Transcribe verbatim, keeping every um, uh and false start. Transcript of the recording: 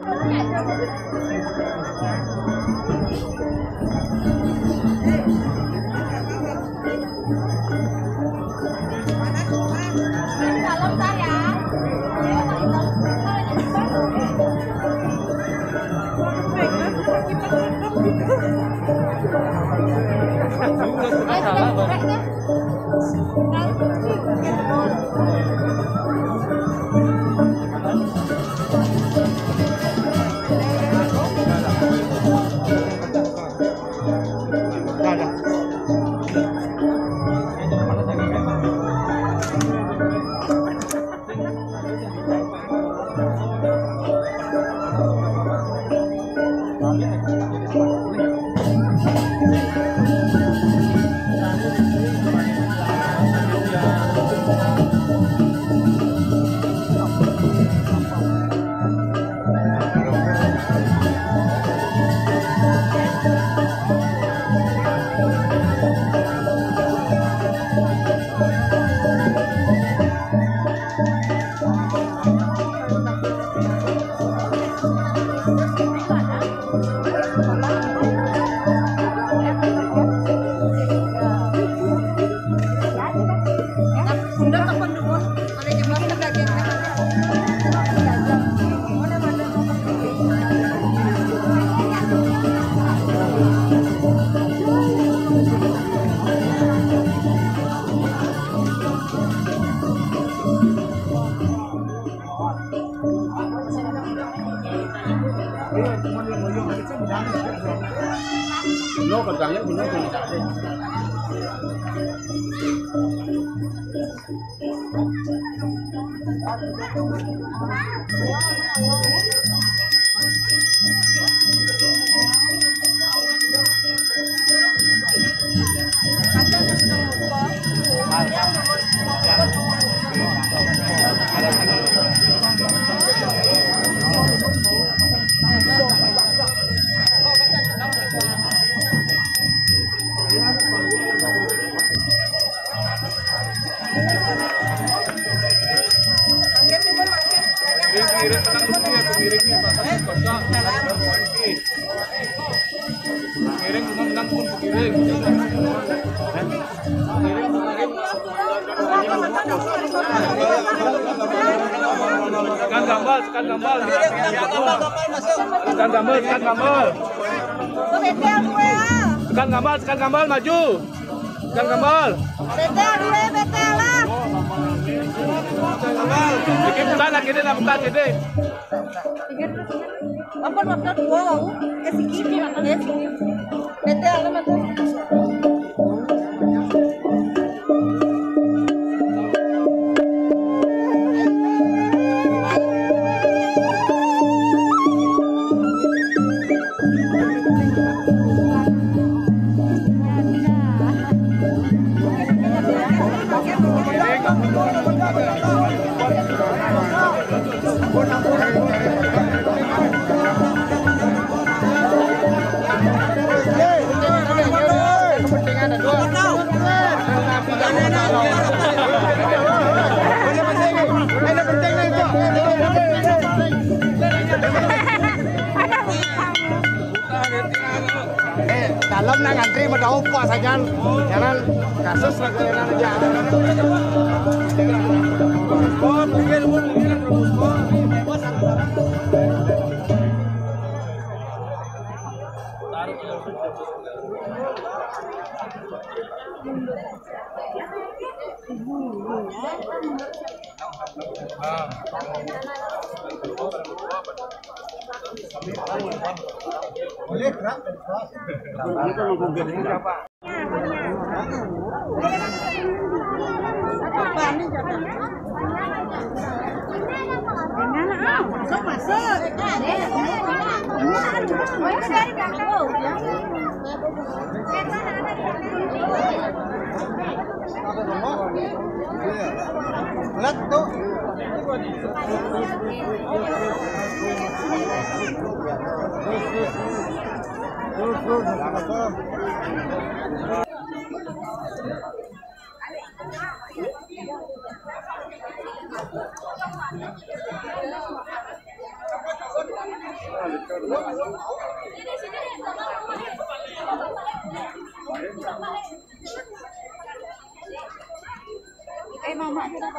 Bener, kerjanya bener, bener. Pengiring-pengiring menang dulu ya, pengiringnya, Pak. Kosong. Pengiring cuma menang pun pengiring. Pengiring, pengiring. Sekan Gambal, Sekan Gambal. Sekan Gambal, Sekan Gambal. Sekan Gambal, Sekan Gambal, maju. Sekan Gambal. Betel dulu, betel lah. Bikin pesan lagi deh, lah, buka sini. Apa maksud gua? Ke sini, ke sini. Betel lah, betel. Eh, dalam nang antri mau tahu apa saja. Jangan kasus lagi yang aja. Eh, mama, kita